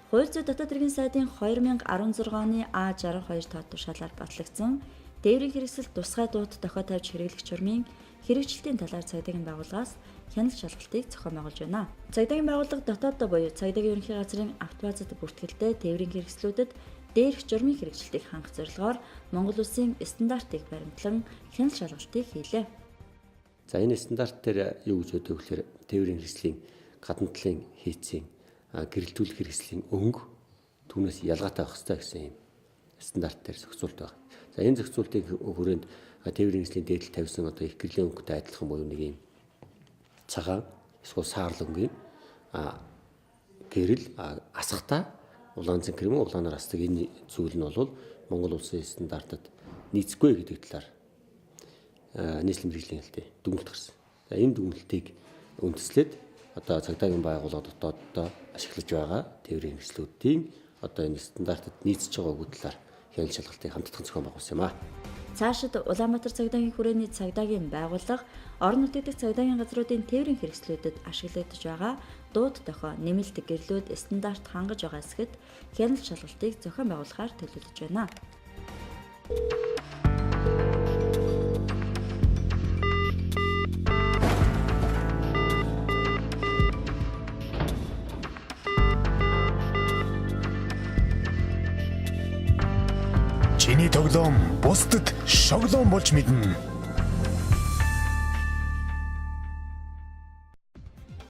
Хууль зүйн дотоод хэргийн сайдын 2016 оны А62 тоо тушаалаар батлагдсан тээврийн хэрэгсэл тусгай дуут дохио тавьж хэрэглэх журмын хэрэгжилтийн талаар цагдаагийн байгууллагаас хяналт шалгалтыг зохион байгуулж байна. Цагдаагийн байгууллага дотооддоо буюу цагдаагийн ерөнхий газрын автобазад бүртгэлтэй тээврийн хэрэгслүүдэд дээрх журмын хэрэгжилтийг хангах зорилгоор Монгол улсын стандартыг баримтлан хяналт шалгалтыг хийлээ. За, энэ стандарт дээр юу гэж өгдөг гэхээр тээврийн хэрэгслийн гадна талын хийцийн гэрэлтүүлэх хэрэгслийн өнгө түүнээс ялгаатай байх ёстой гэсэн юм стандарт дээр зохицуулт байна. За, энэ зохицуултын хүрээнд тээврийн хэрэгслийн дээд талд тавьсан одоо их гэрлийн өнгөтэй адилхан буюу нэг юм цагаан эсвэл саарл өнгийн гэрэл асахтаа улаан цэнхэр юм улаанаар асдаг энэ зүйл нь бол Монгол улсын стандартад нийцэхгүй гэдэг талаар нийслэлийн мэргэжлийн хяналтын дүгнэлт гарсан. За, энэ дүгнэлтийг үндэслээд одоо цагдаагийн байгууллага дотооддоо ашиглаж байгаа тээврийн хэрэгслүүдийн одоо энэ стандартад нийцэж байгаа үгүй талаар хяналт шалгалтыг хамтдаа зохион байгуулсан юм а. Цаашид Улаанбаатар цагдаагийн хүрээний цагдаагийн байгууллага орон нутаг дахь цагдаагийн газруудын тээврийн хэрэгслүүдэд ашиглагдаж байгаа дуут дохио нэмэлт гэрлүүд стандарт хангаж байгаа эсэхэд хяналт шалгалтыг зохион байгуулахаар төлөвлөж байна. Чиний тоглоом бусдад шоглоон болж мэднэ.